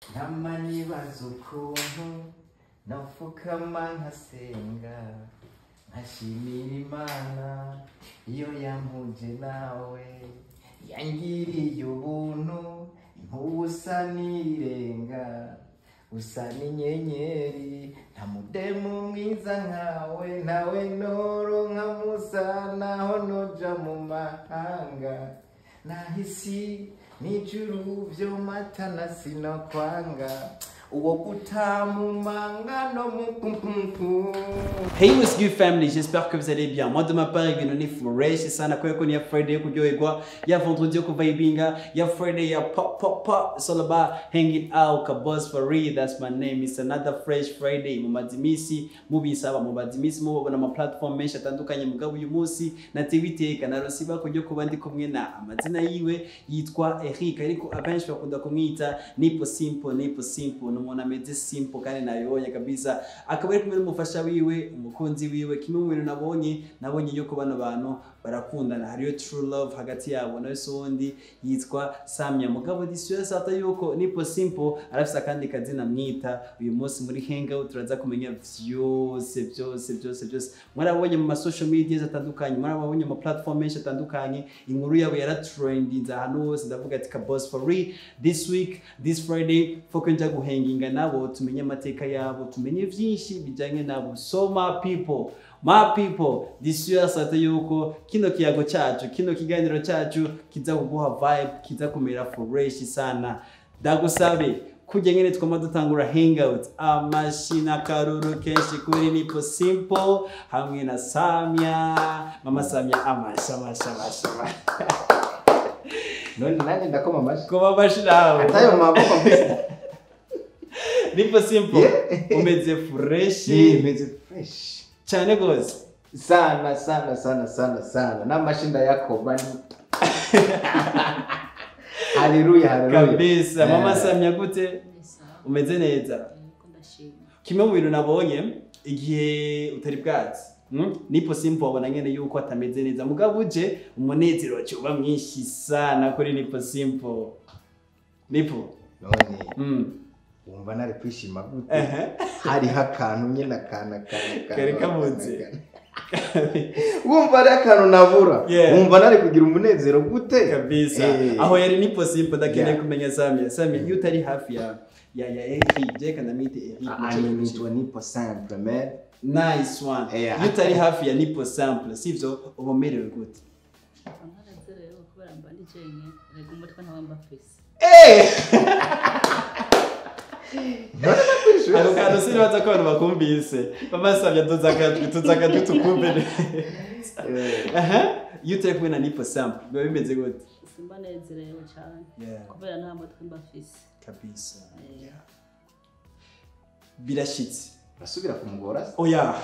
Ntama nibaza ukuntu nopfukama nkasenga, nkashimira Imana iyo yampuje nawe, yangiriye ubuntu nkubusa n'irenga, usa n'inyenyeri, nta mudemu mwiza nkawe, ntawe noronka musa naho noja mu mahanga, nahisi n'ijuru vyomatana sinokwanga, uwo gutamumanga no mu pumpumpum. Hey, what's good family, j'espère que vous allez bien. Moi de ma part, ibintu ni fresh sana kubera ko ni ya Friday yo kuryoherwa, ya vendredi yo kuvibinga, ya Friday ya pop pop pop. It's all about hanging out, Kaboss for real, that's my name. It's another fresh Friday. Mumaze iminsi mubisaba, mumaze iminsi mubabona ama platform menshi atandukanye, mugabo uyu munsi natewe iteka naronse ibako ryo kuba ndi kumwe na amazina yiwe yitwa Eric, ariko abenshi bakunda kumwita Nipo Simple. Nipo Simple ni umuntu ameze simple kandi nabibonye kabisa, akaba ari kumwe n'umufasha wiwe, umukunzi wiwe. Kimwe mu bintu nabonye yuko bano bantu barakundana, hariyo true love hagati yabo. Nawe se uwundi yitwa Samia, mugabo disiyo sata yuko Nipo Simple arafise akandi kazina mwita. Uyu munsi muri hangout turaza kumenya vyose byose byose byose. Mwarabonye mu ma social media atandukanye, mwarabonye mu platform menshi atandukanye, inkuru yabo yaratrendinze ahantu hose. Ndavuga ati Kaboss for real, this week, this Friday, foko nja guhenginga nabo, tumenye amateka yabo, tumenye vyinshi bijanye nabo. So my people, my people, this year sata yuko kino kiyago cyacu, kino kiganiro cyacu kiza kuguha vibe, kiza kumera fresh sana. Ndagusabe kujya nyene twama dutangura hangout, amashina karuru kenshi kuri Nipo Simple hamwe na Samia, mama Samia, amashi amashi amashi. None nanjye ndakoma amashyi? Kuba amashi nawe. Atayo mu maboko mfise. Nipo Simple. Yeah. Umeze fresh? Meze fresh. Cyane gose. Sana sana sana sana sana, n'amashyi ndayakoma ni haleluya haleluya. Kabisa. Mama Eh. Samia, gute? Ni sawa. Umeze neza? Yego, ndashima. Kimwe mu bintu nabonye igihe utari bwatsi, Nipo Simple wabona nyene yuko atameze neza, mugabo uje umunezero wacu uba mwinshi sana kuri Nipo Simple. Nipo. None wumva nari kwishima gute? Hariho akantu nyine, akantu akantu Kari kabuze. Wumva ari akantu nabura. Wumva nari kugira umunezero gute? Kabisa. Aho yari Nipo Simple. Ndakeneye kumenya Samia. Samia, iyo utari hafi ya Eric, je kanamwite Eric? Ah, nitwa Nipo Simple, man. Nice one. Iyo utari hafi ya Nipo Simple, sivyo, uba umerewe gute? Mba ntanezerewe kubera mba ndi jenyine, rega umutwe ntawe mba mfise. None nakwishuye. Ako kantu sinibaza ko abantu bakumvise. Mama Samia, tuza akajwi, tuza akajwi tukumve neza. Aha, iyo utari kumwe na Nipo Simple biba bimeze gute? Simba nezerewe cyane kubera nta mutwe mba mfise. Kabisa. Birashitse. Urasubira kumugora se? Oya.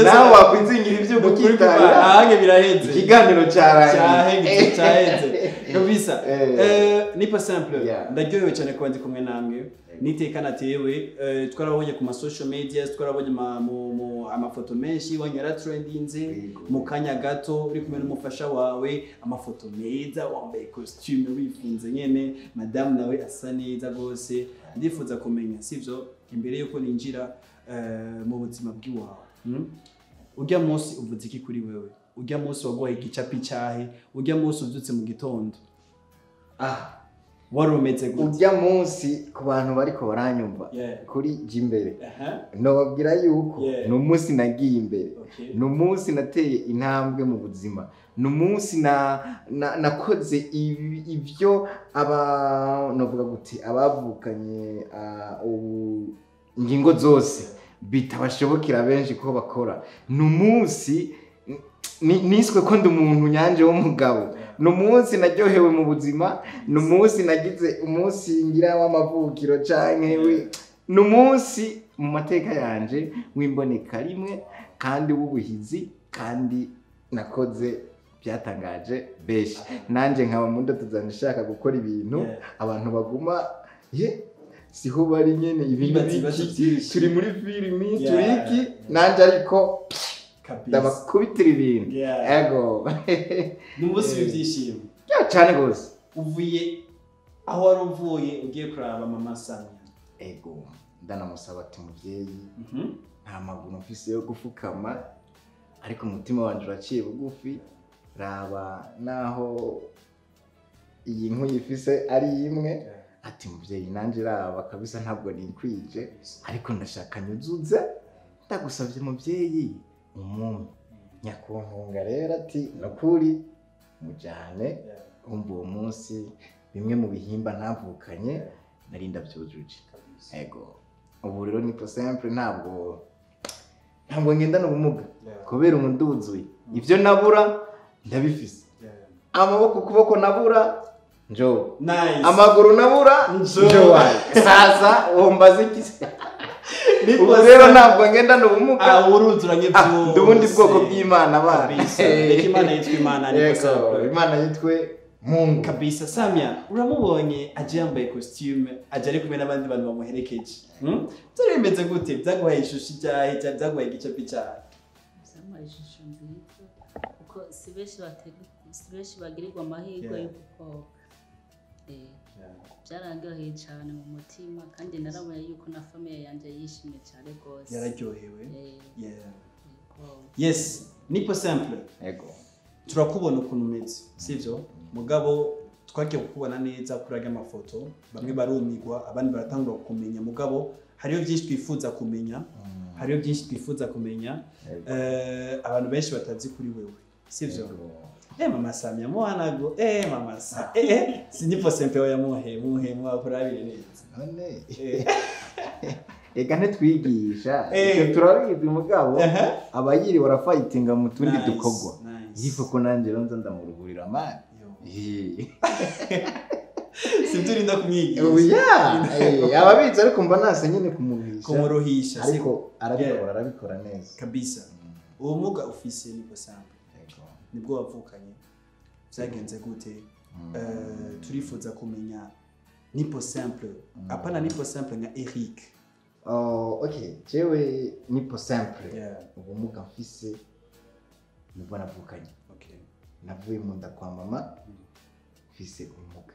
Nawe wakwizingira ibyo gukitarira. Ahange biraheze. Ikiganiro cyarangiye. Cyaheze, cyaheze kabisa. Nipo Simple, ndaryohewe cyane kuba ndi kumwe namwe niteka natewe. Twarabonye ku ma social media, twarabonye amafoto menshi wanyu yaratrendinze. Mu kanya gato uri kumwe n'umufasha wawe, amafoto meza, wambaye costume, wifunze nyene, madamu nawe asa neza rwose. Ndifuza kumenya, sivyo, imbere yuko ninjira mu buzima bw'iwawe, Urya munsi uvuze iki kuri wewe? Urya munsi waguhaye igicapi cyahe? Urya munsi ubyutse mu gitondo wari umeze gute? Urya munsi, ku bantu bariko baranyumva kuri Jimbere, nobabwira yuko ni umunsi nagiye imbere, ni umunsi nateye intambwe mu buzima, ni umunsi nakoze ibyo aba novuga gute, abavukanye ubu ingingo zose bitabashobokera benshi ko bakora. Ni umunsi niswe ko ndi umuntu nyanje w'umugabo, ni umunsi naryohewe mu buzima, ni umunsi nagize umunsi ngira w'amavukiro canke ni umunsi mu mateka yanje w'imboneka rimwe kandi w'ubuhizi, kandi nakoze byatangaje benshi. Nanje nkaba mu ndoto zanje nshaka gukora ibintu abantu baguma ye siho bari nyene, ibintu Bibaza ibibazo biki, byinshi. Turi muri filimi, turi iki, nanje ariko ndabakubitira ibintu. Ego. Ni umunsi w'ibyishimo. Yeah, cyane gose. Uvuye Aho wari uvuye ugiye kuraba mama Samia. Ego, ndanamusaba ati muvyeyi, nta maguru mfise yo gufukama, ariko umutima wanje uraciye bugufi, raba naho iyi nkwi ifise ari imwe. Ati muvyeyi nanje raba kabisa ntabwo nikwije, ariko ndashaka nyuzuze, ndagusavye muvyeyi umumpe. Nyakuntunga rero ati nukuri mujane. Umva uwo munsi bimwe mu bihimba ntavukanye nari ndavyujuje. Ego, ubu rero ni simple, ntabwo ngendana ubumuga kubera umunduzuye. Ivyo nabura ndabifise, amaboko ukuboko nabura njo, amaguru nabura njo. Sasa wombaza iki? Ubu rero ntabwo ngendana ubumuga, uruzuranye byose, ndi ubundi bwoko bw'Imana bana. Reka Imana yitwe Imana, ni simple. Imana yitwe Mungu kabisa. Samia uramubonye aje yambaye costume, aje ari kumwe n'abandi bantu bamuherekeje. Byari bimeze gute? Byaguhaye ishusho ijyahe? Byaguhaye igice cyahe? Byamuhaye ishusho nziza kuko si benshi bagirirwa amahirwe yo gukoga. Byarandyoheye cyane mu mutima, kandi narabonye yuko na famille yanjye yishimye cyane rwose, yararyohewe. Yes, nipo simple. Ego, turakubona ukuntu umeze, sivyo? Mugabo twagiye kukubona neza kuri aya mafoto, bamwe barumigwa abandi baratangura kumenya. Mugabo hariyo byinshi twifuza kumenya, hariyo byinshi twifuza kumenya, abantu benshi batazi kuri wewe, sivyo? Mama Samia muhanago, mama Sa, sinipo simple ya muhe mwakurabire neza. None ega ntitwigisha, turabizi mugabo abayiri barafightinga mu tundi dukogwa. Yifo ko nanje rero nza ndamuruhurira amani. Sinturinda kumwigisha. Oya, ababizi ariko mba nase nyine kumuruhisha. Kumuruhisha, ariko arabikora neza. Kabisa. Ubumuga ufise nipo simple. Nibwo wavukanye, byagenze gute? Turifuza kumenya nipo simple. Apana nipo simple nka Eric. Okay, jewe nipo simple. Ubumuga mfise nibwo navukanye. Navuye mu nda kwa mama mfise ubumuga,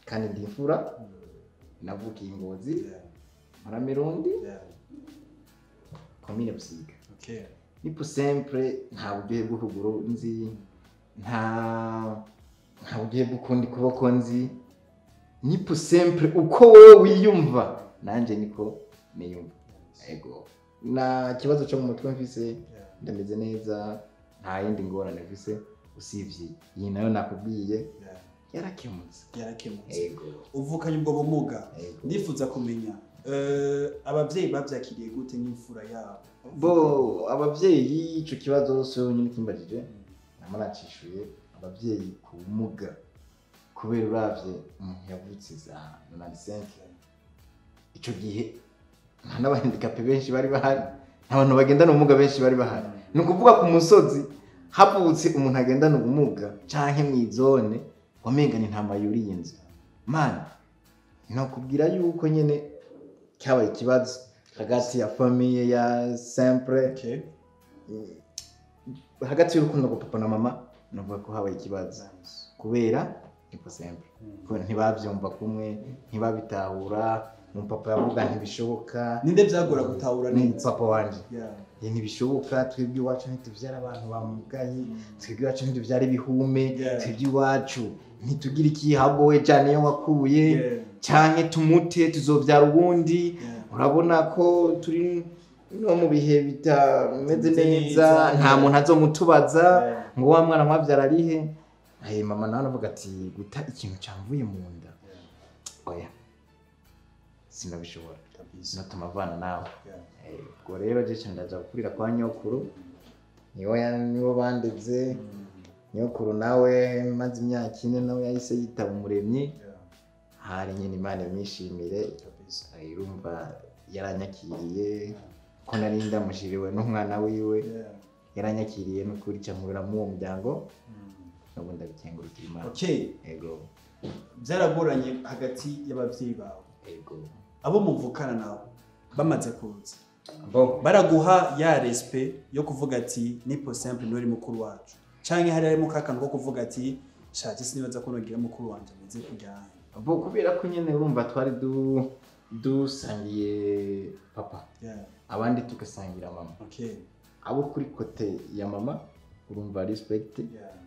kandi ndi imfura, navukiye Ngozi, Maramirundi, komine Busiga. Nipo simple, nta buryohe bw'ukuguru nzi, nta buryohe bw'ukundi kuboko nzi. Nipo simple uko wowe wiyumva nanje niko niyumva. Ego, na kibazo cyo mu mutwe mfise, ndameze neza, nta yindi ngorane mfise usivye iyi nayo nakubwiye yarakemutse. Ego, uvukanye ubwo bumuga. Ndifuza kumenya abavyeyi bavyakiriye gute nk'imfura yabo? Bo abavyeyi ico kibazo so nyine kimbajije, nama nacishuye abavyeyi ku bumuga kubera uravye umuntu yavutse za 95, ico gihe nta n'abahandikape benshi bari bahari, nta bantu bagendana ubumuga benshi bari bahari. Ni ukuvuga ku musozi havutse umuntu agendana ubumuga canke mw'izone wamenga ni ntama yuriye inzu. Man, nokubwira yuko nyene cyabaye ikibazo hagati ya famille ya simple, hagati y'urukundo rwa papa na mama, navuga ko habaye ikibazo kubera nipo simple. Ntibavyumva kumwe, ntibabitahura. Papa yavuga ntibishoboka. Ninde byagora gutahura neza? Papa wanje. Ntibishoboka, twebwe iwacu ntituvyara abantu bamugaye, twebwe iwacu ntituvyara ibihume, twebwe iwacu ntitugira ikihabwo we cyane iyo wakuye, canke tumute tuzovyara ubundi. Urabona ko turi no mu bihe bitameze neza, nta muntu azomutubaza ngo wa mwana mwavyara arihe. Mama nawe aravuga ati guta ikintu camvuye mu nda, oya sinabishobora, natuma avana nawe. Ubwo rero je ndaja gukurira kwa nyokuru, niwo bandeze. Nyokuru nawe maze imyaka 4 nawe yahise yitaba umuremyi. Hari nyine Imana imwishimire, irumva yaranyakiriye ko nari ndamushiriwe n'umwana wiwe, yaranyakiriye n'ukuri cyangwa mu uwo muryango, n'ubu ndabikengurukira Imana. Ego, byaragoranye hagati y'abavyeyi bawe. Ego, abo muvukana nawe bamaze kuza baraguha ya respect yo kuvuga ati nipo simple nori mukuru wacu, canke hari harimo kakantu ko kuvuga ati shaje sinibaza ko nogira mukuru wanje ameze kujya. Bo kubera ko nyene urumva twari dusangiye papa, abandi tugasangira mama. Abo kuri côté ya mama urumva respect,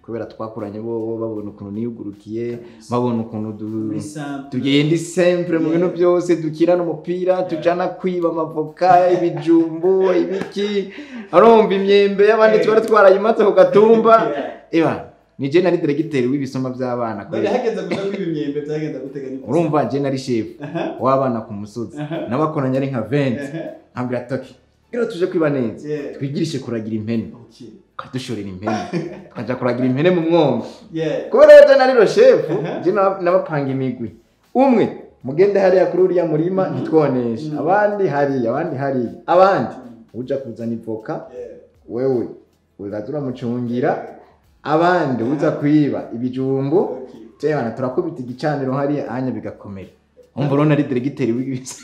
kubera twakuranye, bo babona ukuntu niyugurukiye, babona ukuntu tugenda sempre mu bintu byose, dukirana umupira, tujana kwiba amavoka, ibijumbu, ibiki, arumva imyembe y'abandi twari twarayimatse ku gatumba. Eba ni je nari directeur w'ibisoma by'abana. None hageze kuja kwiba imyembe byagenda gutega ni? Urumva je nari chef w'abana ku musozi, n'abakoranye ari nka 20, nkabwira toki rero tuje kwiba neza, twigirishe kuragira impene, tukadushorera impene, tukaja kuragira impene mu mwonga. Kubera rero nari ro chef, je nabapanga imigwi, umwe mugende hariya kuri uriya murima ntitwoneshe, abandi hariya, abandi hariya, abandi uja kuzana ivoka, wewe uraza uramucungira, abandi uza kwiba ibijumbu. Tebana turakubita igicaniro hariya anya bigakomera. Umva urabona ari directeur w'ibisi.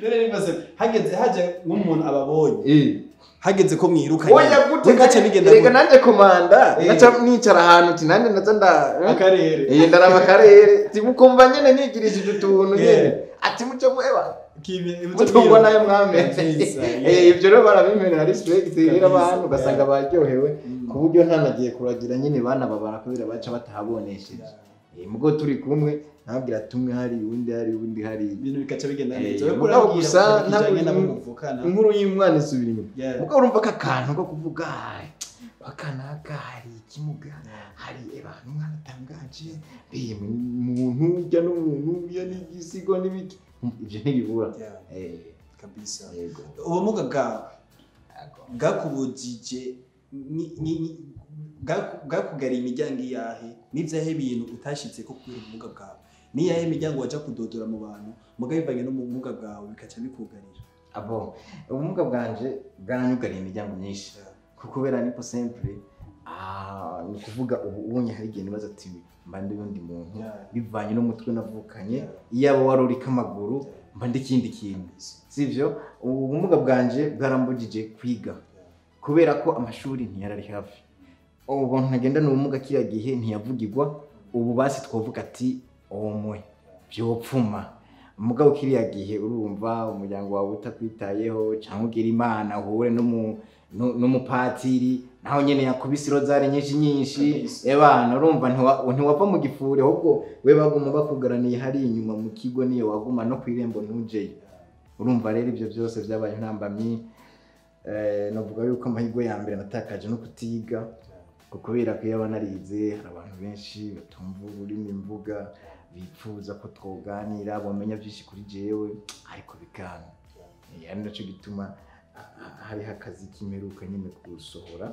None nibaze, hageze haje nk'umuntu ababonye, hageze ko mwirukanye, oya gute gace bigenda? Reka nanjye komanda naca nicara ahantu uti nanjye naza nda akarere. Ndaraba akarere, timukumva nyene nigirishije utuntu nyene ati muco mweba mutungwa nayo mwameze. Ibyo rero barabimerera respect rero, abantu ugasanga baryohewe ku buryo ntanagiye kuragira nyine banababara kubera baca batahabonesheje. Mugo turi kumwe nabwira tumwe hari uwundi, hari uwundi, hari ibintu bikaca bigenda neza. Mugabo gusa inkuru y'umwana isubira inyuma. Mugabo urumva ko akantu ko kuvuga akanaka hari ikimuga, hari abantu umwana atangaje, umuntu ujya n'umuntu ujya n'igisigo n'ibiki, ibyo ntibibura kabisa. Ubumuga bwawe bwakubujije, bwakugariye imiryango iyahe? N'ibyahe bintu utashitse ko kubera ubumuga bwawe? Niyahe imiryango waja kudodora mu bantu mugabo bivanye n'ubumuga bwawe bikaca bikugarira? Abo ubumuga bwanje bwaranyugariye imiryango myinshi, kuko kubera ni simple, ni kuvuga ubu ubonye hari igihe nibaza ati mba ndi undi muntu bivanye n'umutwe navukanye, iyaba wari uriko amaguru mba ndi ikindi kintu, sivyo? Ubumuga bwanje bwarambujije kwiga kubera ko amashuri ntiyarari hafi. Ubu ntagenda n'ubumuga kiriya gihe ntiyavugirwa, ubu basi twavuga ati omwe byopfuma. Mugabo kiriya gihe urumva umuryango wawe utakwitayeho, cyangwa ugira Imana uhure n'umupatiri naho nyene yakubise rozari nyinshi nyinshi, ebana urumva ntiwava mu gifure, ahubwo we baguma bakugaraniye hari inyuma mu kigo, niyo waguma no kwirembo ntujeyo. Urumva rero ibyo byose byabaye intambamyi. Navuga yuko amahirwe ya mbere natakaje no kutiga, kubera ko iyo narize hari abantu benshi batumva ururimi mvuga, bipfuza ko twoganira, bamenya byinshi kuri jewe, ariko bikanga. Ari nacyo gituma hariho akazi k'imperuka nyine gusohora,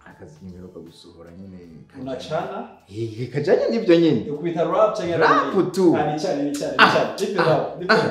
akazi k'imperuka gusohora nyine unacana kajanye n'ibyo nyine ukubita rap cyangwa rap tu ni cyane ni cyane ni cyane nipe rap nipe.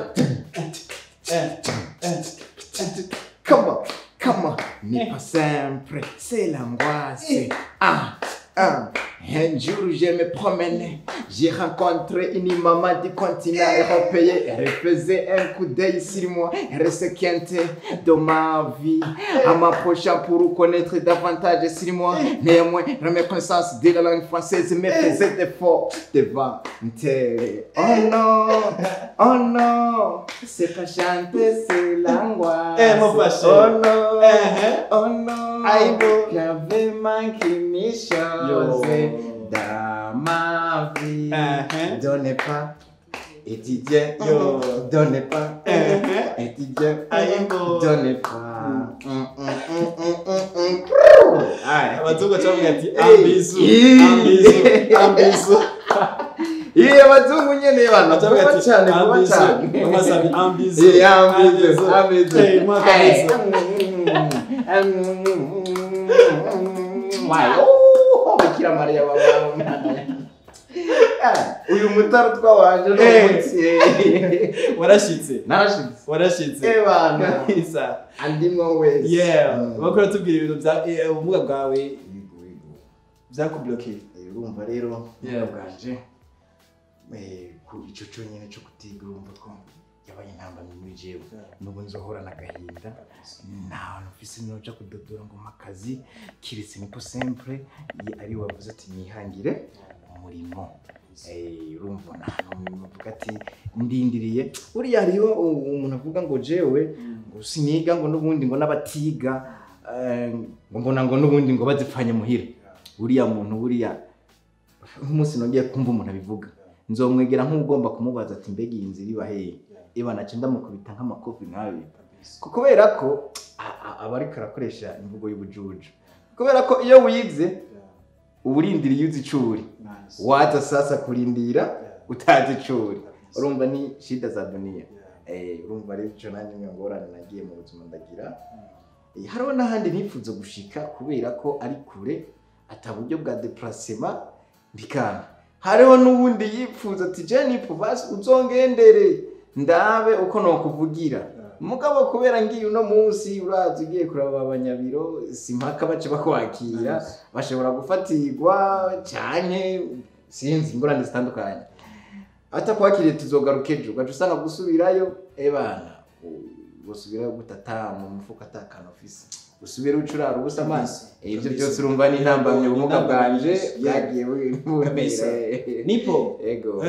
Come on, come on, n'est pas simple, c'est l'angoisse. Ah, ah. Un jour, je me promenais, j'ai rencontré une maman du continent européen. Elle faisait un coup d'œil sur moi, elle se quintait de ma vie. En m'approchant pour connaître davantage sur moi, néanmoins, la méconnaissance de la langue française me faisait défaut devant télé. Oh non, oh non, c'est pas chanter, c'est l'angoisse. Oh non, oh non, j'avais manqué mes choses dans ma vie. Donnez pas, étudier, donnez pas, étudier, donnez pas. Abazungu bacavuga ati ambizu, ambizu, ambizu. Iyo abazungu nyene bana bavuga cyane vuba cyane. Ambizu, ambizu, ambizu. Bikira Mariya baba. Uyu mutaro twawaje n'umunsi. Warashitse. Narashitse. Warashitse. Ebana. Isa. Andimwo wese. Yeah. Bakora tubwira ibintu bya ubumuga bwawe byakubloqué. Urumva rero ubumuga bwanje ku ico cyonyine cyo kutiga, urumva ko yabaye intambamyi muri jewe. N'ubu nzohorana agahinda, nta hantu mfise noja kudodora ngo mpa akazi, kiretse niko simple ari wavuze ati nihangire umurimo. Urumva nta ati ndindiriye buriya hariho umuntu avuga ngo jewe ngo siniga ngo n'ubundi ngo n'abatiga ngo mbona ngo n'ubundi ngo bazipfanye muhira. Uriya muntu buriya nk'umunsi nongeye kumva umuntu abivuga nzomwegera nk'ugomba kumubaza ati mbega iyi nzira iba hehe, iba nace ndamukubita nk'amakofi nk'abiri, kubera ko aba ariko arakoresha imvugo y'ubujuju, kubera ko iyo wize uburindiriye uzi icuri, waza sasa kurindira utazi icuri, urumva ni shida za dunia. Urumva rero ico nanjye niyo ngorane nagiye mu buzima ndagira. Hariho n'ahandi nifuza gushika kubera ko ari kure ata buryo bwa déplacement bikanga. Hariho n'ubundi yifuza ati je nipo basi uzongendere ndabe uko nokuvugira, mugabo kubera ngiye uno munsi urazi ugiye kuraba abanyabiro simpaka bace bakwakira, bashobora gufatirwa cyane sinzi ingorane zitandukanye, atakwakiriye tuzogaruka ejo ugaca usanga gusubirayo ebana gusubirayo gutata mu mufuka atakana ofisi usubira ucurara ubusa amaso. Ibyo byose urumva ni intambamye ubumuga bwanje bwagiye kabisa. Nipo ego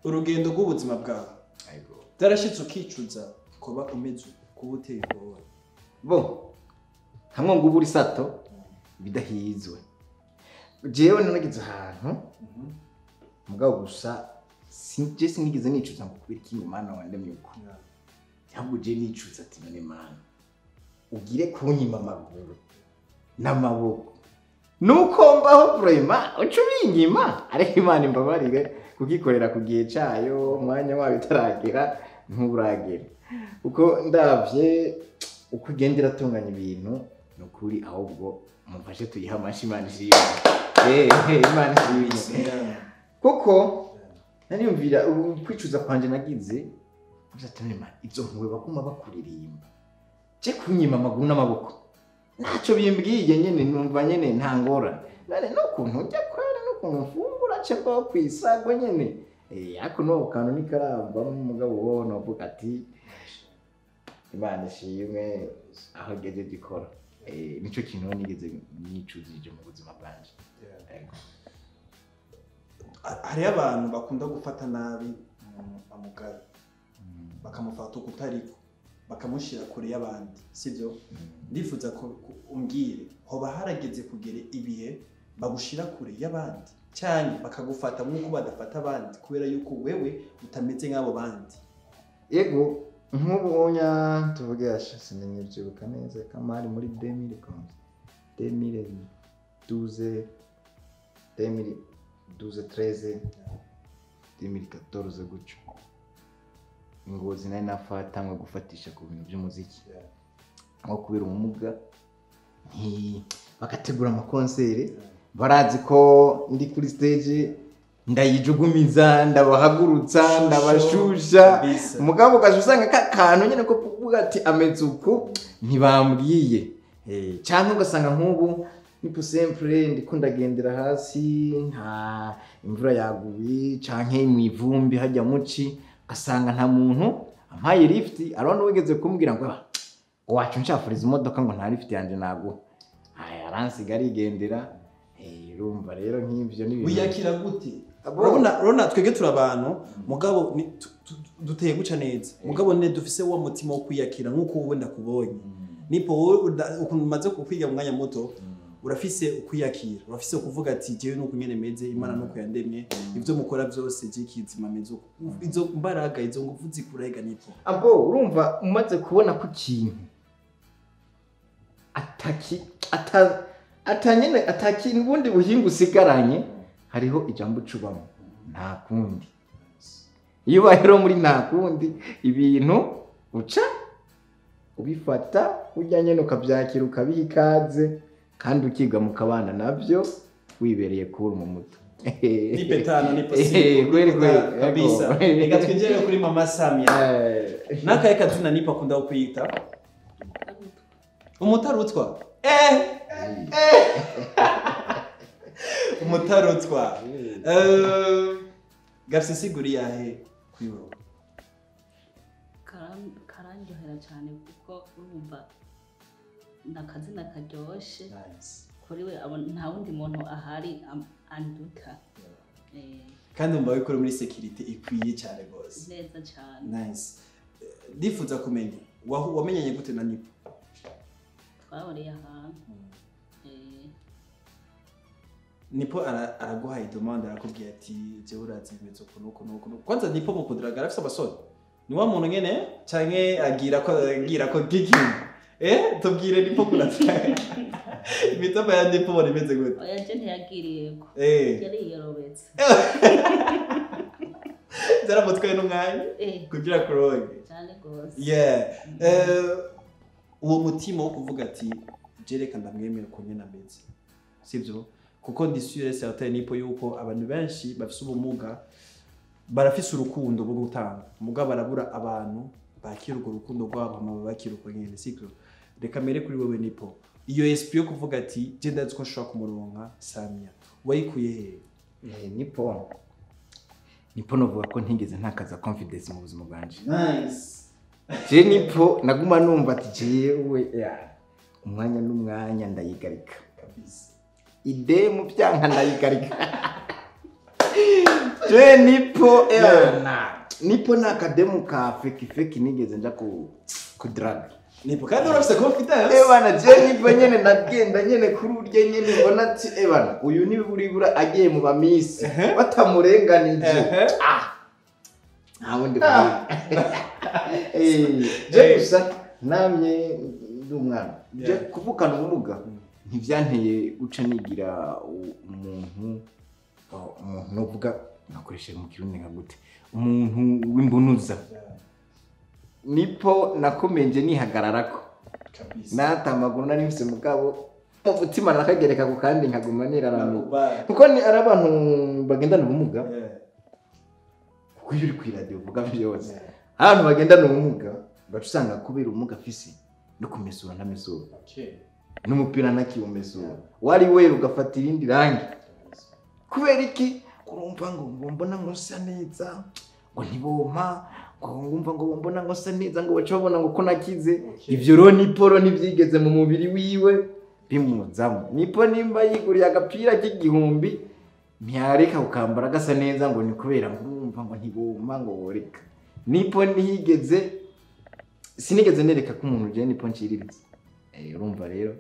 urugendo rw'ubuzima bwawe byarashitse ukicuza kuba umeze kuba uteye ubwoba bo hamwe ngo uburi sato bidahizwe. Jewe nanagize ahantu mugabo gusa je sinigeze nicuza ngo kubera iki Imana wandemye uko, ahubwo je nicuza ati none Mana ugire kunyima amaguru n'amaboko nuko mbaho vraiment uca ubinyima, ariko Imana imbabarire kugikorera ku gihe cayo umwanya wayo utaragera nturagera, uko ndavye uko ugenda iratunganya ibintu nukuri, ahubwo mumfashe tuyihe amashi Imana ishimwe. Imana ishimwe kuko nariyumvira kwicuza kwanje nagize Imana izo mpuwe baguma bakuririmba je kunyima amaguru n'amaboko ntacyo bimbwiye nyene numva nyene nta ngorane none n'ukuntu njya kwera n'ukuntu mfungura ce mbaho kw'isago nyene. Ariko n'uwo kantu nikaravamo umugabo wo novuga ati Imana ishimwe aho igejeje ikora. Nico kintu nigeze nicuzije mu buzima bwanje. Hariho abantu bakunda gufata nabi umuntu amugaye bakamufata uko utariko bakamushyira kure y'abandi, sibyo? Ndifuza ko umbwire hoba harageze kugera ibihe bagushira kure y'abandi cyane bakagufata nk'uko badafata abandi kubera yuko wewe utameze nk'abo bandi. Yego nk'ubunya tuvuge sinenye byibuka neza kamari muri 2011 2012 2013 2014 gutyo Ngozi nari nafatangwe gufatisha ku bintu by'umuziki nko kubera ubumuga bakategura amakonsere barazi ko ndi kuri stage ndayijugumiza ndabahagurutsa ndabashusha, mugabo ugaca usanga ka kantu nyine ko kuvuga ati ameze uku ntibambwiye, cyangwa ugasanga nk'ubu ni simple ndiko ndagendera hasi nta imvura yaguye canke mu ivumbi hajya muci ugasanga nta muntu ampaye lift. Arabona wigeze kumbwira ngo wacu nshafuriza imodoka ngo nta lift yanje naguha, aransiga arigendera. Urumva rero nk'ivyo ni ibintu wiyakira gute? Urabona twege turi abantu mugabo duteye guca neza, mugabo ne dufise wa mutima wo kwiyakira nk'uko wowe ndakubonye. Nipo wowe ukuntu umaze kukwiga mu mwanya muto urafise ukwiyakira, urafise kuvuga ati jewe nuko nyene meze, Imana nuko yandemye, ivyo mukora byose je kizima meze uko. Izo mbaraga izo nguvu zikurega Nipo. Abo urumva umaze kubona ko ikintu ataki atanyene ataki ubundi buhinga usigaranye, hariho ijambo cubamo nta kundi. Iyo bahero muri nta kundi ibintu uca ubifata ujya nyene ukabyakira ukabiha ikaze kandi ukiga mukabana nabyo wibereye kuri mu muto. Nipe tano nipo simple kweli kweli kabisa. Reka twinjire kuri Mama Samia. Nakaye kazina Nipo akunda kwita umutarutwa. Umutarutwa. Gafise siguri yahe kuri wowe? Karandyohera cyane kuko urumva nakazina karyoshe kuri we, nta wundi muntu ahari anduta. Kandi umva yuko uri muri security ikwiye cyane gose. Neza cyane. Nice. Ndifuza kumenya wamenyanye gute na Nipo? Twahuriye ahantu. Nipo araguhaye demande, arakubwiye ati jewe urazi bimeze uku nuku nuku. Kwanza Nipo mu kudraga arafise abasore. Ni wa muntu nyene canke agira ko gigi. Tubwire Nipo kurataka. Imitaba ya Nipo bari imeze gute? Oya je ntiyagiriyeko. Yari yorobetse. Zaramutwaye n'umwanya kugira kuroge. Cyane gose. Yeah. Uwo mutima wo kuvuga ati je reka ndamwemera uko nyene ameze. Sivyo? Kuko ndi sûr certain Nipo yuko abantu benshi bafise ubumuga barafise urukundo rwo gutanga, muga barabura abantu bakira urwo rukundo rwabo hama bakira uko nyene, sivyo? Reka mere kuri wewe Nipo, iyo esprit yo kuvuga ati je ndazi ko nshobora kumuronka Samia, wayikuye he? Nipo novuga ko ntigeze ntakaza confidence mu buzima bwanje. Nice. Je Nipo naguma numva ati jewe umwanya n'umwanya ndayigarika kabisa. Ide mu byanka ndayigarika. Je Nipo Nipo nakademu ka feki nigeze nja ku drag. Nipo kandi urafise confidence. Bana je Nipo nyene nagenda nyene kuri urye nyene mbona ati bana uyu ni buribura agiye mu bamisi batamurenganije. Nta wundi. Je gusa namye ndi umwana. Je kuvukana ubumuga ntivyanteye guca nigira umuntu novuga nakoresheje mu kirundi nka gute, umuntu w'imbunuza. Nipo nakomenje nihagararako nata amaguru nari mfise mugabo mu mutima nakagereka ku kandi nkaguma niraramye, kuko ni ari abantu bagendana ubumuga. Kuko iyo uri kw'iradiyo uvuga vyose, abantu bagendana ubumuga baca usanga kubera ubumuga afise no kumesura ntamesura, n'umupira ntakiwumesura, wari wera ugafata irindi rangi. Kubera iki? Kurumva ngo mbona ngo nsa neza, ngo ntibompa, ngo ngumva ngo mbona ngo nsa neza, ngo baca babona ngo ko nakize. Ivyo rero Nipo ntivyigeze mu mubiri wiwe bimuzamo. Nipo nimba yiguriye agapira k'igihumbi ntiyareka kukambara gasa neza ngo ni kubera ngumva ngo ntibompa ngo woreka. Nipo ntiyigeze, sinigeze nereka ko umuntu je Nipo nciriritse. Urumva rero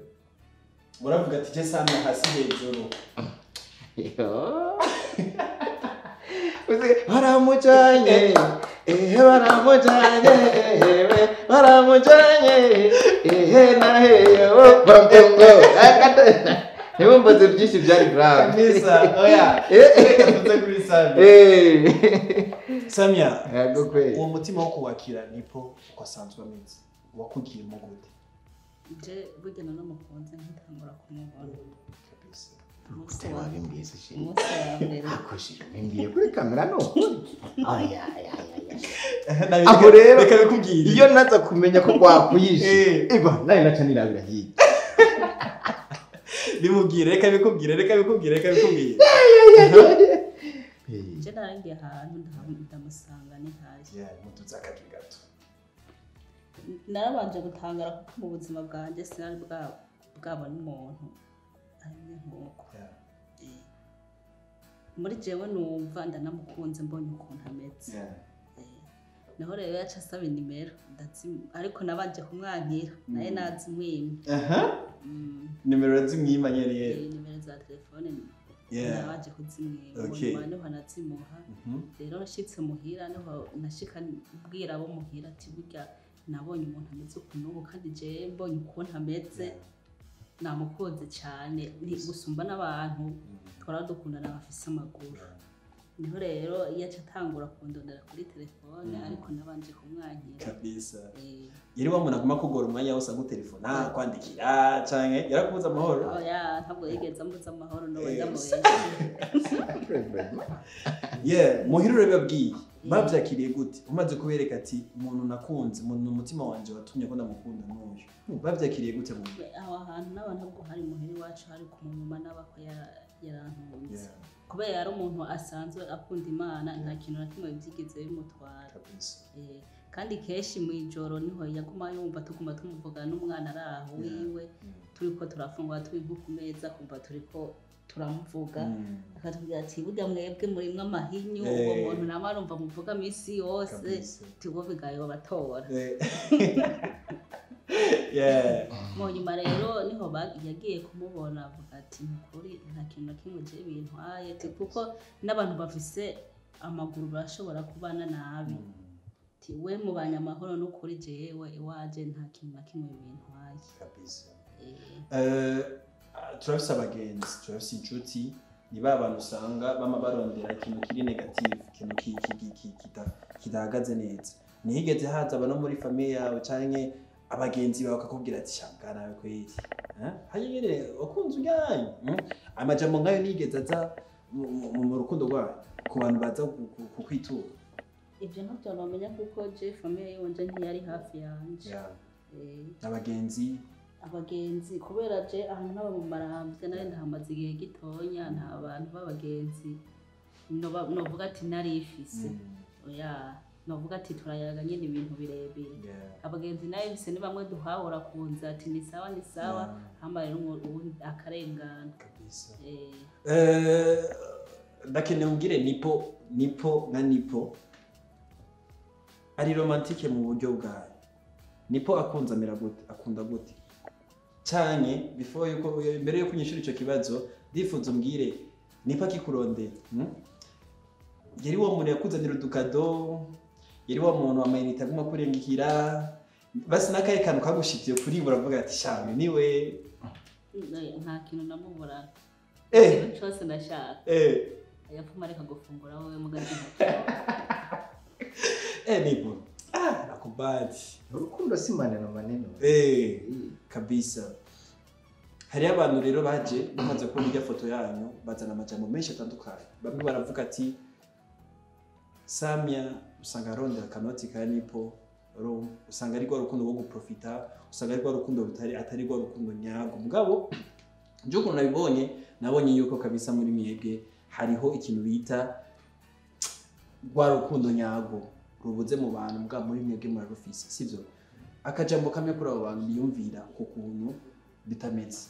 uravuga ati je Samia hasi hejuru. Baramujanye, baramujanye, baramujanye, na heyo, bampongo. Ntibumbaze byinshi byari grave. Kabisa, oya. Reka tuze kuri Samia. Samia, yego kweli. Uwo mutima wo kuwakira Nipo uko asanzwe ameze, wakugiyemo gute? Je burya nanamukunze ntitangura kumubona. Kabisa. Mbiye kuri kamera no. Aho rero reka bikubwire. Iyo naza kumenya ko gwakuyishe. Eba naye naca nirabira hirya. Bimubwire, reka bikubwire, reka bikubwire, reka bikubwire. Je narangiye ahantu ndamusanga ni haje. Yeah, mutuza akajwi gato. Narabanje gutangara kuko mu buzima bwanjye sinari bwabona umuntu arimwe nkuko. Muri jewe numva ndanamukunze mbonye ukuntu ameze. Naho rero yaca asaba inimero ariko nabanje kumwankira naye nazimwima. Nimero zimwima nyene. Nimero za telefone nabanje kuzimwima, nyuma niho nazimuha. Rero nshitse muhira niho nashika mbwira abo muhira ati burya nabonye umuntu ameze ukuntu kandi je mbonye ukuntu ameze namukunze cyane ni gusumba n'abantu twaradukundana bafise amaguru. Niho rero yaca atangura kundondera kuri telefone ariko nabanje kumwankira kabisa. Yari wamuna aguma kugora umwanya wose agutelefona kwandikira canke yarakubuza amahoro? Oya ntabwo yigeze ambuza amahoro no ndamubesha. Yeah, muhira urababwiye bavyakiriye gute umaze kubereka ati umuntu nakunze umuntu umutima wanje watumye ko ndamukunda n'uyu, bavyakiriye gute mu aho hantu n'abantu ntabwo hari muhira iwacu hari ku mumama n'abako yarantunze. Kubera yari umuntu asanzwe akunda Imana nta kintu na kimwe byigeze bimutwara. Kandi kenshi mu ijoro niho yaguma yumva tuguma tumuvuga n'umwana ari aho wiwe, turiko turafungura turi nko ku meza kumva turiko turamuvuga akatubwira ati burya mwebwe murimwo amahinyu uwo muntu nama arumva muvuga misi yose tiwo bigayo batora. Mu nyuma rero niho yagiye kumubona avuga ati nukuri nta kintu na kimwe je bintwaye kuko n'abantu bafise amaguru bashobora kubana nabi ti we mubanya amahoro nukuri jewe iwaje nta kintu na kimwe bintwaye kabisa. Turafise abagenzi, turafise inshuti, ni ba bantu usanga bama barondera ikintu kiri negative, ikintu kidahagaze neza. Ntihigeze haza aba no muri famille yawe canke abagenzi bawe bakakubwira ati shanga nawe kweli haye nyene wakunze ujyanye amajambo nkayo nigeze aza mu rukundo rwawe ku bantu baza kukwitura? Ibyo ntabyo nomenya kuko je famille yiwanje ntiyari hafi yanje. Abagenzi kubera je ahantu naba mu Maramvya nari ndahamaze igihe gitonya nta bantu b'abagenzi novuga ati narifise oya novuga ati turayaga nyine ibintu birebire. Abagenzi nayo bise ni bamwe duhahora kunza ati ni sawa ni sawa hama rero ubundi akarengana kabisa. Ndakeneye umbwire Nipo nka Nipo ari romantique mu buryo bwayo. Nipo akunze amera gute, akunda gute? Canke before yuko mbere yo kunyishura ico kibazo ndifuza umbwire Nipo akikurondera yari wa muntu yakuzanira udukado, yari wa muntu amayinite aguma kurengikira basi nakaye kantu kagushitiye kuri buravuga ati shame niwe nta kintu namubura cyose nashaka yapfuma reka gufungura wowe mugazi. Nipo nakubali urukundo si maneno maneno kabisa. Hari abantu rero baje bamaze kubona irya foto yanyu bazana amajambo menshi atandukanye, bamwe baravuga ati Samia usanga arondera akanoti ka Nipo, usanga ari rwa rukundo rwo guprofita, usanga ari rwa rukundo rutari atari rwa rukundo nyarwo. Mugabo nje ukuntu nabibonye nabonye yuko kabisa muri mwebwe hariho ikintu bita rwa rukundo nyarwo rubuze mu bantu, mugabo muri mwebwe murarufise, sivyo? Akajambo kamwe kuri abo bantu biyumvira ku kuntu bitameze.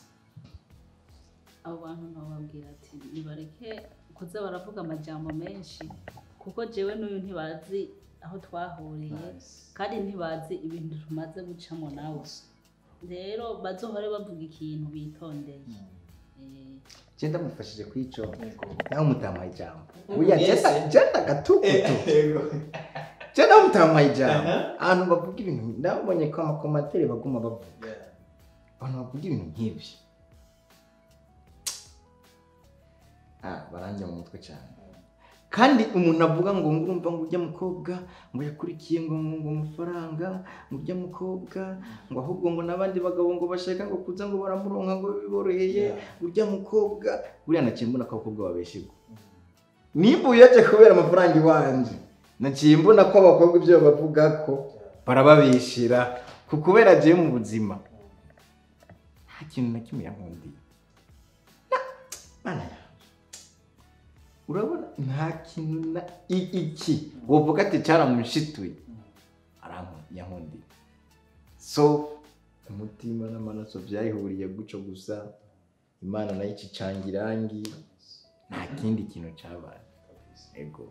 Abo bantu nababwira ati nibareke kuza baravuga amajambo menshi kuko jewe n'uyu ntibazi aho twahuriye kandi ntibazi ibintu tumaze gucamo nawe, rero bazohore bavuga ikintu bitondeye. Je ndamufashije kwico nawe mutamaye ijambo uya jenda gatukutu je nawe mutamaye ijambo abantu bavuga ibintu ndabonye ko amakomantere baguma bavuga abantu bavuga ibintu nk'ibyo baranja mu mutwe cyane. Kandi umuntu avuga ngo ngurumva ngo ujya mukobwa ngo yakurikiye ngo ngo amafaranga ngo ujya mukobwa ngo ahubwo ngo nabandi bagabo ngo bashaka ngo kuza ngo baramuronka ngo biboroheye ujya mukobwa buriya naciye mbona ko abakobwa babeshegwa nimba uyaje kubera amafaranga iwanje naciye mbona ko abakobwa ibyo bavuga ko barababeshera kubera je mu buzima nta kintu na kimwe yankundiye. Mana urabona nta kintu na iki wovuga ati cyaramushituye yankundiye so umutima n'amaraso byayihuriye guco gusa Imana nayo icicanga irangi nta kindi kintu cyabaye. Ego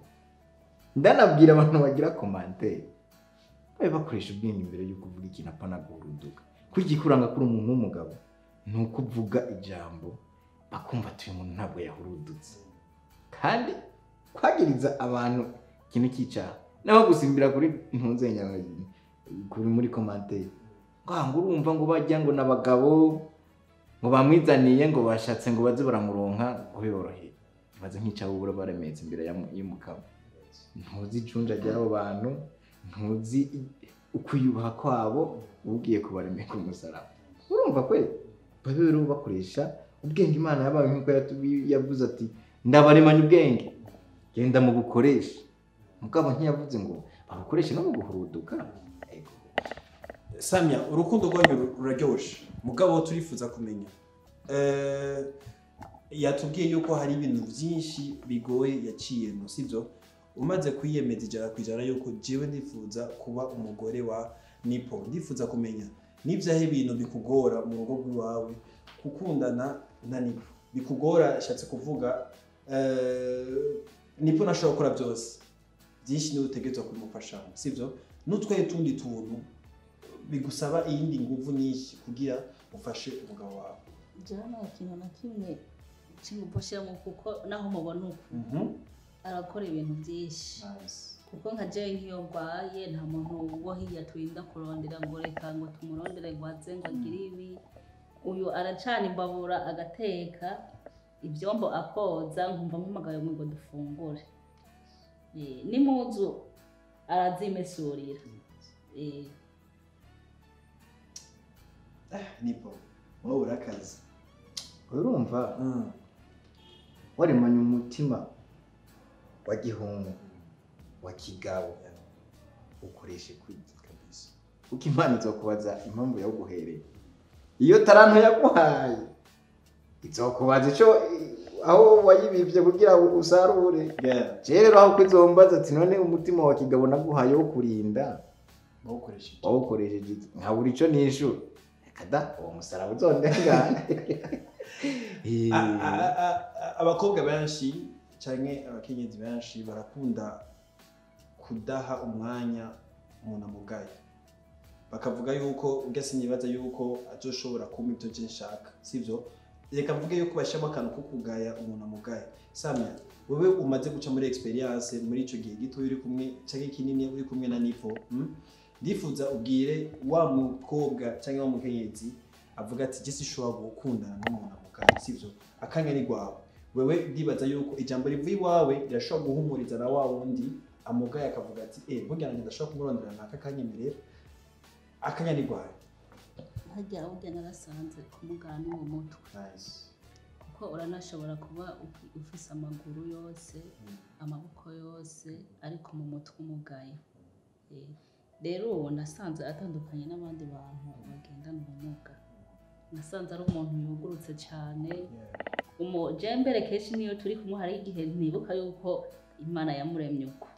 ndanabwira abantu bagira commentaire babe bakoresha ubwenge imbere y'uko uvuga ikintu apana guhuruduka kugikuranga kuri umuntu w'umugabo ni uko uvuga ijambo bakumva ati uyu muntu ntabwo yahurudutse. Kandi kwagiriza abantu ikintu cy'icyaha naho gusimbira kuri ntunzenya kuri muri commentaire ngo urumva ngo bajya ngo nabagabo ngo bamwizaniye ngo bashatse ngo baze baramuronka ngo biboroheye baze nk'icyaha ubura baremetse imbere y'umugabo. Ntuzi icunja ry'abo bantu, ntuzi ukuyubaha kwabo ugiye kubaremeka umusaraba. Urumva kweli babe rero bakoresha ubwenge Imana yabaye nk'uko yavuze ati ndabaremanya ubwenge genda mu bukoresha mugabo ntiyavuze ngo babukoreshe no mu guhuruduka. Samia urukundo rwanyu ruraryoshe mugabo turifuza kumenya yatubwiye yuko hari ibintu byinshi bigoye yaciyemo, sivyo? Umaze kwiyemeza 100% yuko jewe ndifuza kuba umugore wa Nipo, ndifuza kumenya nivyahe ibintu bikugora mu rugo rwawe gukundana na Nipo, Bikugora shatse kuvuga nipo nashobora gukora byose byinshi niwe utegerezwa kubimufashamo, sivyo? N'utwaye tundi tuntu bigusaba iyindi nguvu nyinshi kugira ufashe umugabo wawe. Jewe nta kintu na kimwe c'inguvu nshiramo kuko naho mubona uku arakora ibintu byinshi. Kuko nka jewe nk'iyo ndwaye nta muntu wo hirya turinda kurondera ngo reka ngo tumurondere ngo aze ngo agire ibi. Uyu aracana imbabura agateka ivyombo akoza, nkumva mpamagaye ngo dufungure. N'impuzu arazimesurira. Nipo wowe urakaze. Urumva waremanye umutima wa gihungu wa kigabo ukoreshe kwiki kabisa. Kuko Imana izokubaza impamvu yaguhereye. Iyo taranto yaguhaye izokubaza ico aho wayibivye kugira usarure. Je rero aho kwizombaza ati none umutima wa kigabo naguhaye wo kurinda wawukoresheje nkabura ico nishura. Kada uwo musaraba uzondengana. Abakobwa benshi canke abakenyezi benshi barakunda kudaha umwanya umuntu amugaye, bakavuga yuko ugase nibaza yuko azoshobora kumpa ibyo je nshaka, sivyo? Reka mvuge yuko bashiramo akantu ko kugaya umuntu amugaye. Samia, wewe umaze guca muri experience muri ico gihe gito uri kumwe canke kinini uri kumwe na Nipo, ndifuza ubwire wa mukobwa canke wa mukenyezi avuga ati je sishobora gukundana n'umuntu amugaye, sivyo? Akanya ni gwawe. Wewe ndibaza yuko ijambo rivuye iwawe rirashobora guhumuriza na wa wundi amugaye akavuga ati burya nanjye ndashobora kumurondera naka kanyemerera. Akanya ni gwawe. Harya burya narasanze kumugana ni mu mutwe. Kuko uranashobora kuba ufise amaguru yose, amaboko yose, ariko mu mutwe umugaye. Rero uwo nasanze atandukanye n'abandi bantu bagendana ubumuga. Nasanze ari umuntu yugurutse cyane. Je mbere kenshi niyo turi kumwe hari igihe ntibuka yuko Imana yamuremye uko.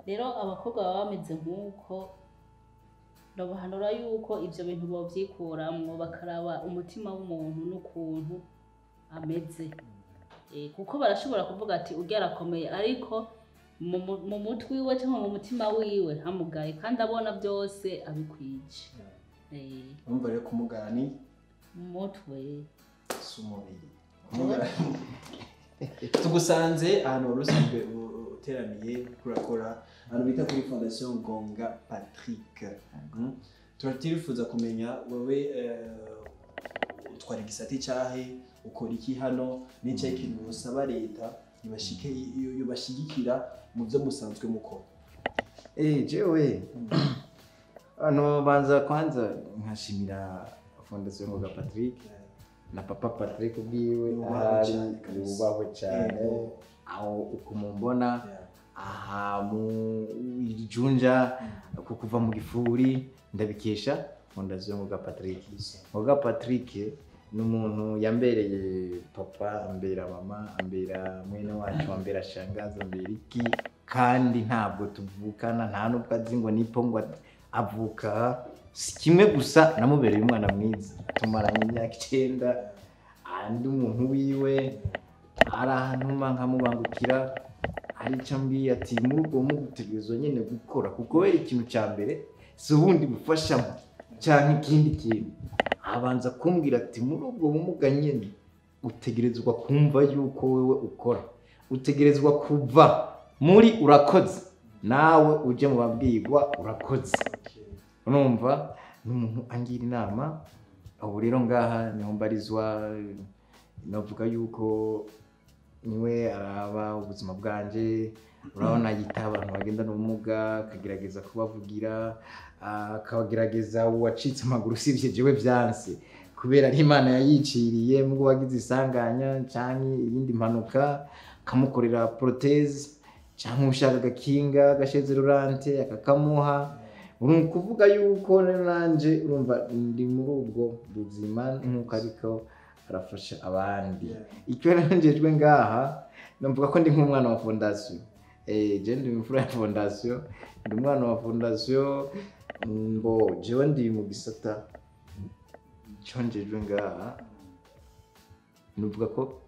Rero abakobwa baba bameze nk'uko ndabahanura yuko ivyo bintu bovyikuramwo bakaraba umutima w'umuntu n'ukuntu ameze. Kuko barashobora kuvuga ati urya arakomeye, ariko mu mutwe wiwe cyangwa mu mutima wiwe hamugaye kandi abona byose abikwije. Urumva rero kumugara ni mutwe si umubiri. Tugusanze ahantu wari usanzwe uteramiye kurakora ahantu bita kuri Fondation Ngoga Patrick. Turatifuza kumenya wewe utwara igisate cyahe, ukora iki hano, n'icyo kintu usaba leta ibashike yobashigikira mu byo musanzwe mukora. Jewe hano banza kwanza nkashimira Fondation Ngoga Patrick na papa Patrick ubwiwe ahari yubahwe cyane. Aho ukumumbona aha mu ijunja kukuva mu gifuri ndabikesha Fondation Ngoga Patrick. Ngoga Patrick ni umuntu yambereye papa, ambera mama, ambera mwene wacu, ambera shangazi, ambera iki, kandi ntabwo tuvukana, nta nubwo azi ngo Nipo ngo avuka. Si kimwe gusa namubereye umwana mwiza, tumaranye imyaka 9, andi umuntu wiwe arantuma nkamubangukira, arica mbwiye ati muri ubwo mugutegerezwa nyene gukora kuko wera ikintu cya mbere si ubundi bufashamo canke ikindi kintu. Abanza kumbwira ati muri ubwo bumuga nyene utegerezwa kumva yuko wewe ukora, utegerezwa kuva muri urakoze nawe uje mu babwirwa urakoze. Urumva ni umuntu angira inama. Ubu rero ngaha niho mbarizwa, navuga yuko niwe araba ubuzima bwanje. Urabona yita abantu bagendana ubumuga, akagerageza kubavugira, akagerageza uwacitse amaguru usibye jewe byanse kubera ari Imana yayiciriye, mubwo wagize isanganya canke iyindi mpanuka akamukorera prothèse, canke ushaka agakinga agasheze rurante akakamuha. Uri kuvuga yuko nanje urumva ndi muri ubwo buzima nkuko ariko arafasha abandi. Icyo nanjejwe ngaha navuga ko ndi nk'umwana wa fondation. Je ndi imfura ya fondation, ndi umwana wa fondation, mbo jewe ndi mu gisata cyonjejwe ngaha Nuvuga ko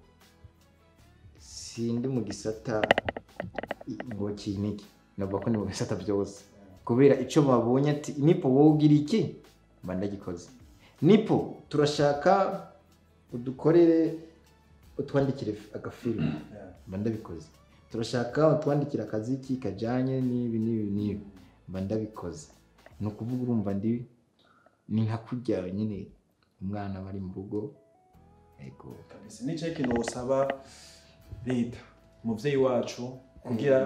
sindi mu gisata ngo kiniki, navuga ko ni mu bisata byose, kubera ico babonye ati Nipo wowe ugira iki, mba ndagikoze. Nipo turashaka udukorere utwandikire agafilm, mba ndabikoze. Turashaka utwandikire akaziki kajanye n'ibi n'ibi n'ibi, mba ndabikoze. Ni ukuvuga urumva ndi ni nka kurya nyine umwana bari mu rugo. Ego kabisa. Ni cyo kintu usaba leta umuvyeyi wacu kugira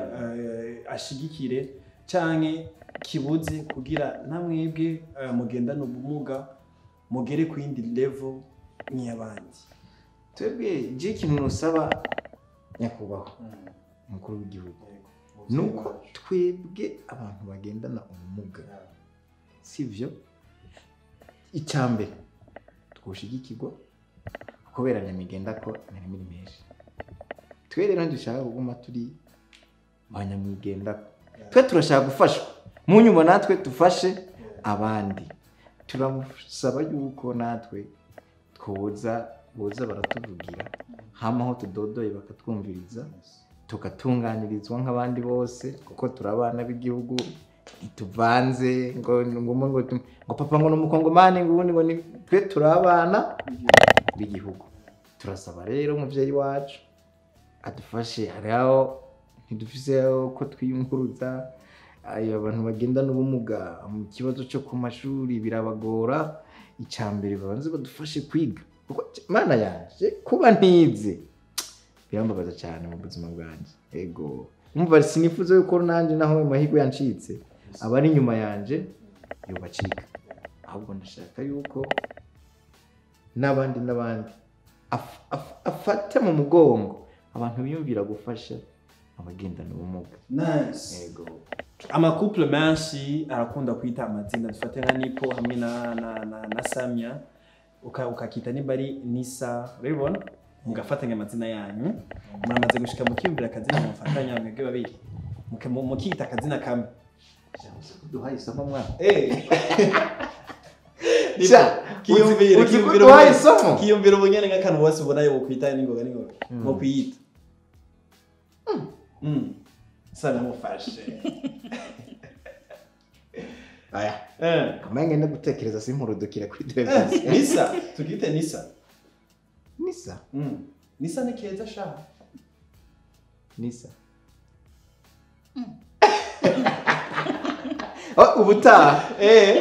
ashigikire canke kibuze kugira namwebwe mugendana ubumuga mugere ku yindi level nk'iyabandi? Twebwe je ikintu nusaba nyakubahwa umukuru w'igihugu nuko twebwe abantu bagendana ubumuga, sivyo, icyambere twoshigikirwa kubera nyamigenda ko nari menshi. Twe rero ntidushaka kuguma turi banyamwigenda, twe turashaka gufashwa mu nyuma natwe tufashe abandi. Turamusaba yuko natwe twoza boza baratuvugira hama aho tudodoye bakatwumviriza, tugatunganirizwa nk'abandi bose, kuko turabana b'igihugu ntituvanze ngo ngo ngo papa ngo n'umukongomani ngo ubundi ngo twe turabana b'igihugu. Turasaba rero umuvyeyi wacu adufashe, hariho ntidufise ko twiyunguruza. Ayo abantu bagendana ubumuga mu kibazo cyo ku mashuri birabagora. Icambere babanze badufashe kwiga, kuko mana yanje kuba ntize birambabaza cyane mu buzima bwanje. Ego umva sinifuza yuko nanje naho amahirwe yancitse abari inyuma yanje yobacika, ahubwo ndashaka yuko n'abandi n'abandi afate mu mugongo abantu biyumvira gufasha abagendana ubumuga. Nice. Ego. Amacouple menshi arakunda kwita amazina, dufate nka Nipo hamwe na Samia, ukakita nimba ari Nisa, urabibona mugafatanya amazina yanyu. Muramaze gushika mukiyumvira akazina mufatanya mwebwe babiri, mukita akazina kamwe. Duhaye isomo mwana. Kiyumvira ubunyene nk'akantu wose ubona yo kwita n'ingoga n'ingoga mu kwiyita. Sana mufashe. Aya. Kamenge ngenda gutekereza simpurudukira kuri televiziyo. Nisa, tukite Nisa. Nisa. Nisa ni keza sha. Nisa. Ubutaha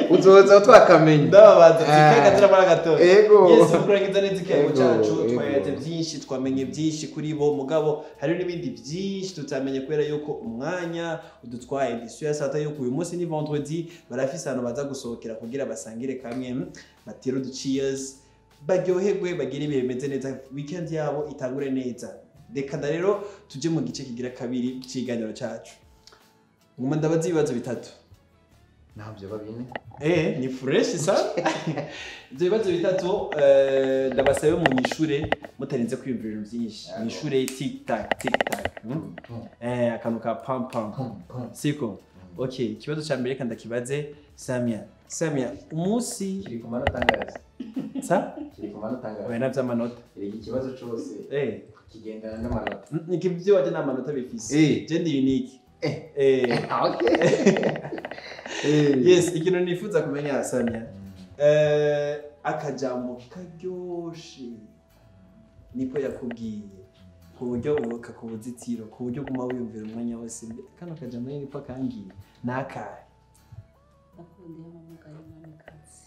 uzoza twakamenya ndababaza tikeka turamara gato. Ego. Yes, kurangiza neza ikiyago cyacu twayate byinshi, twamenye byinshi kuri bo, mugabo hari n'ibindi byinshi tutamenye kubera yuko umwanya udutwaye. Ndisuya sata yuko uyu munsi ni vendredi, barafise ahantu baza gusohokera kugira basangire kamwe, batire udu cheers, baryoherwe, bagire ibihe bimeze neza, weekend yabo itangure neza. Reka rero tuje mu gice kigira kabiri cy'ikiganiro cyacu. Nguma ndabaza ibibazo bitatu. Ntabyo babine. Ni fresh sa. Ibyo bibazo bitatu ndabasabe mu nyishure mutarinze kwiyumvira ibintu byinshi. Nyishure tic tac tic tac. Akantu ka pam pam. Siko. Okay, ikibazo cya mbere kandi ndakibaze Samia. Samia, umunsi kiri ku manota angahe? Sa? Kiri ku manota angahe? Oya navyo amanota. Ikibazo cyose kigendana n'amanota. Nikivyo waje n'amanota bifise. Je ndi unique. Okay. Yes, ikintu nifuza kumenya Samia. Akajambo karyoshe niko yakubwiye ku buryo ubuka ku buzitiro, ku buryo guma wiyumvira umwanya wose kano kajambo nipo kangiye nakahe? Ndakundiye amamuga y'umwamikazi.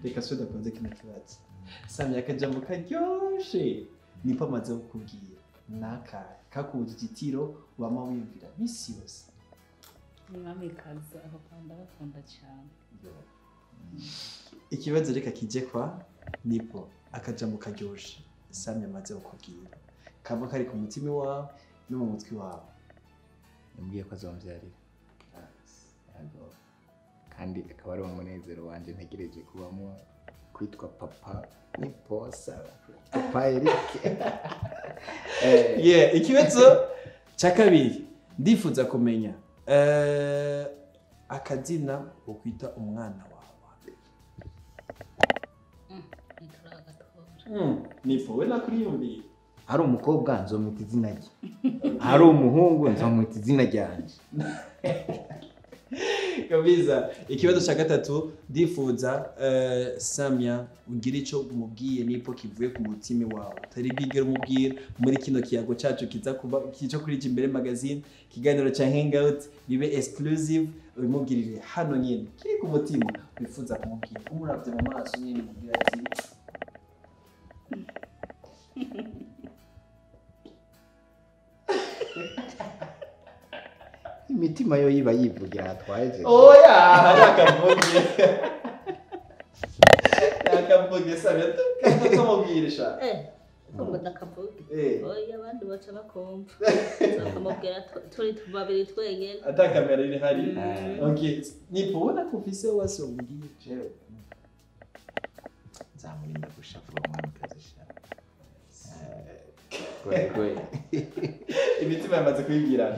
Reka so ndakunze kino kibazo. Samia, akajambo karyoshe nipo amaze kukubwira nakahe kakubuza igitiro wama wiyumvira misi yose? Umwamikazi aho kandi abakunda cyane. Ikibazo reka kije kwa Nipo, akajambo karyoshe Samia amaze kukubwira kaba kari ku mutima wawe no mu mutwe wawe. Yambwiye ko azomvyarira. Kandi akaba ari umunezero wanje ntegereje kubamo kwitwa papa Nipo Sara, papa Eric. Yeah, ikibazo cya kabiri ndifuza kumenya akazina ukwita umwana wawe. Nipo we nakuriyumviye. Ari umukobwa nzomwita izina rye, ari umuhungu nzomwita izina ryanje. Kabisa. Ikibazo cya gatatu ndifuza Samia ugira ico umubwiye Nipo kivuye ku mutima wawe utari bwigere umubwira muri kino kiyago cyacu kiza kuba kico kuri Jimbere Magazine, ikiganiro cya Hangout bibe exclusive, ubimubwirire hano nyine kiri ku mutima wifuza kumubwira, umuravye mu maso nyine umubwira ati imitima yo yiba yivugira atwaje. Oya, nakavuge. Nakavuge Samia, tukamubwirisha. Ngo ndakavuge. Oya abandi baca bakumva. Bakamubwira turi babiri twenyene. Ata kamera iri hari. Okay, Nipo ubona ko ufise wase umubwiye jewe. Nzamurinda gushavura umwamikazi sha. Gwe. Imitima yamaze kwibwirana.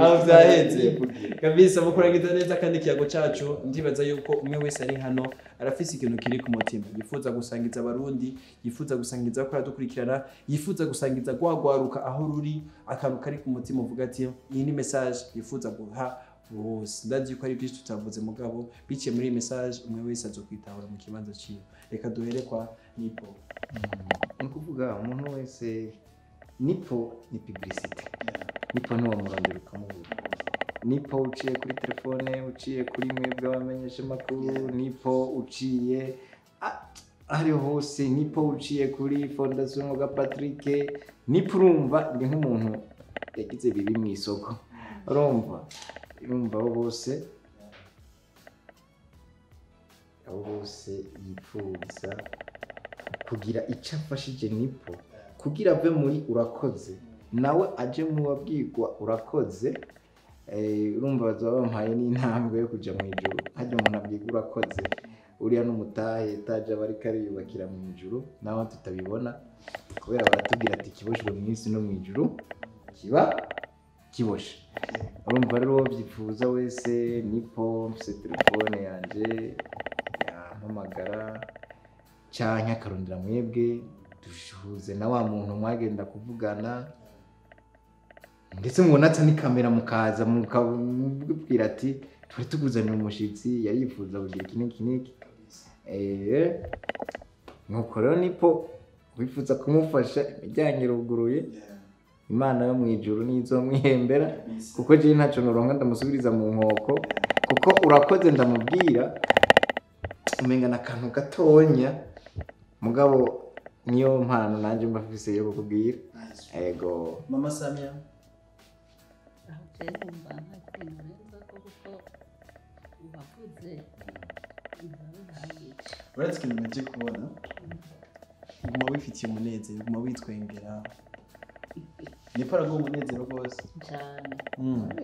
Aho vyaheze. Kabisa mukurangiza neza kandi ikiyago cacu ndibaza yuko umwe wese ari hano arafise ikintu kiri ku mutima yifuza gusangiza abarundi, yifuza gusangiza ko aradukurikirana, yifuza gusangiza gwagwaruka aho ruri, akantu kari ku mutima uvuga ati iyi ni message yifuza guha bose. Ndazi yuko ari byinshi tutavuze mugabo biciye muri iyi message umwe wese azokwitahura mu kibanza ciwe. Reka duhere kwa Nipo. Ni kuvuga umuntu wese Nipo ni publicité. Nipo ni wamurondera ukamubura. Nipo uciye kuri telefone, uciye kuri mwebwe abamenyesha makuru, Nipo uciye ari hose, Nipo uciye kuri Fondation Ngoga Patrick, Nipo urumva ndi nk'umuntu yagize bibi mu isoko. Urumva abo bose yifuza kugira icyo afashije Nipo kugira ave muri urakoze nawe aje mu babwirwa urakoze. Urumva bazaba bampaye n'intambwe yo kuja mu ijuru. Hajya umuntu abwirwa urakoze uriya n'umutahe etaje aba ariko ariyubakira mu ijuru, naho tutabibona kubera baratubwira ati kiboshwe mu isi no mu ijuru kiba kiboshe. Urumva rero byifuza wese Nipo mfise telefone yanje yampamagara canke akarondera mwebwe dushuze na wa muntu mwagenda kuvugana, ndetse mubonatsa ni kamera mukaza mukabwira ati twari tuguzaniye umushitsi yarifuza kugira iki n'iki n'iki. Nuko rero Nipo wifuza kumufasha imiryango iruguruye, Imana yo mu ijuru nizomwihembera, kuko je ntaco noronka ndamusubiriza mu nkoko, kuko urakoze ndamubwira umenga nakantu gatonya mugabo niyo mpano nanje mbafise yo kukubwira. Ego Mama Samia uretse ikintu naje kubona uguma wifitiye umunezero, uguma witwengera. Nipo araguha umunezero rwose cyane.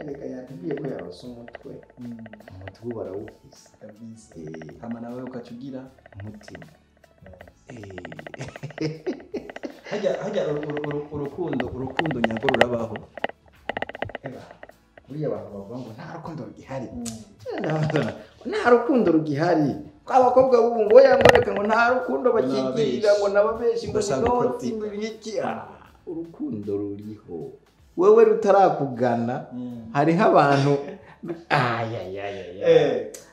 Reka yakubwiye ko yarose umutwe, umutwe barawufise kabisa. Hama nawe ukacugira umutima. Hajya urukundo nyarwo rurabaho. Buriya abantu bavuga ngo nta rukundo rugihari. Nta rukundo rugihari. Ko abakobwa b'ubu ngo yangoreka ngo nta rukundo bakigirira ngo nababeshi ngo inoti ngo ibiki. Urukundo ruriho. Wewe rutarakugana hariho abantu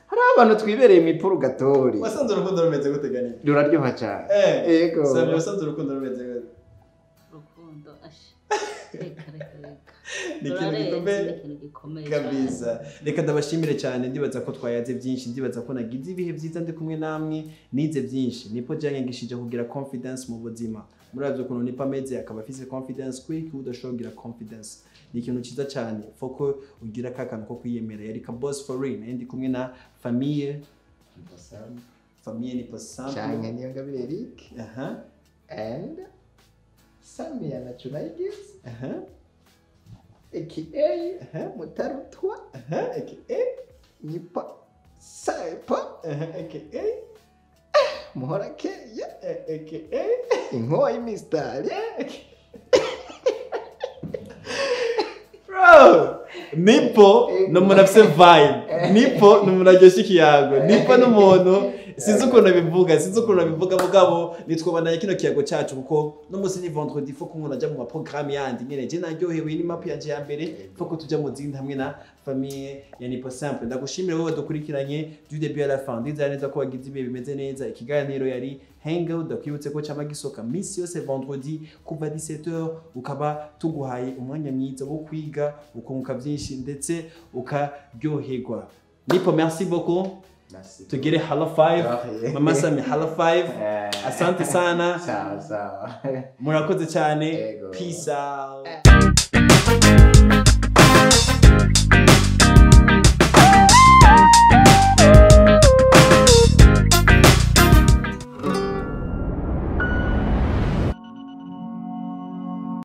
hari abantu twibereye mu ipurugatori. Wasanze urukundo rumeze gute gani? Ruraryoha cyane. Yego. Samia wasanze urukundo rumeze gute? Urukundo ashe. Reka. Ni ikintu gikomeye kabisa. Reka ndabashimire cyane, ndibaza ko twayaze byinshi, ndibaza ko nagize ibihe byiza ndi kumwe namwe, nize byinshi. Nipo byanyigishije kugira confidence mu buzima. Muravyo ukuntu Nipo ameze akaba afise confidence, quick udashobora kugira confidence. Ni ikintu cyiza cyane foko ugira ka kantu ko kwiyemera. Yari ka boss for real, ndi kumwe na famille Nipo Sam cyane niyo Ngabire Eric. And Samia na Chunaigiz. AKA Mutarutwa. AKA Nipo Saipa. AKA Muhorakeye. AKA Inkoyi Mistari. Bro, Nipo ni umuntu afise vibe. Nipo ni umuntu aryoshya ikiyago. Nipo ni umuntu Sinzi ukuntu bivuga, sinzi ukuntu bivuga, mugabo nitwobandanya kino kiyago cyacu, kuko no munsi ni vendredi, faut ko umuntu ajya mu ma programme yandi nyene. Je naryohewe ni map yanje ya mbere, faut ko tujya mu zindi hamwe na famille ya Nipo Simple. Ndagushimira wowe dukurikiranye du début à la fin. Ndizera neza ko wagize ibihe bimeze neza. Ikiganiro yari Hangout. Ndakwibutse ko cyama gisoka misi yose vendredi kuva 17h, ukaba tuguhaye umwanya mwiza wo kwiga, ukunguka byinshi ndetse ukaryoherwa. Nipo, merci beaucoup. Merci. Tugere hala 5. Mama Sami, hala 5. Asante sana. Sawa sawa. Murakoze cyane. Ego. Peace out.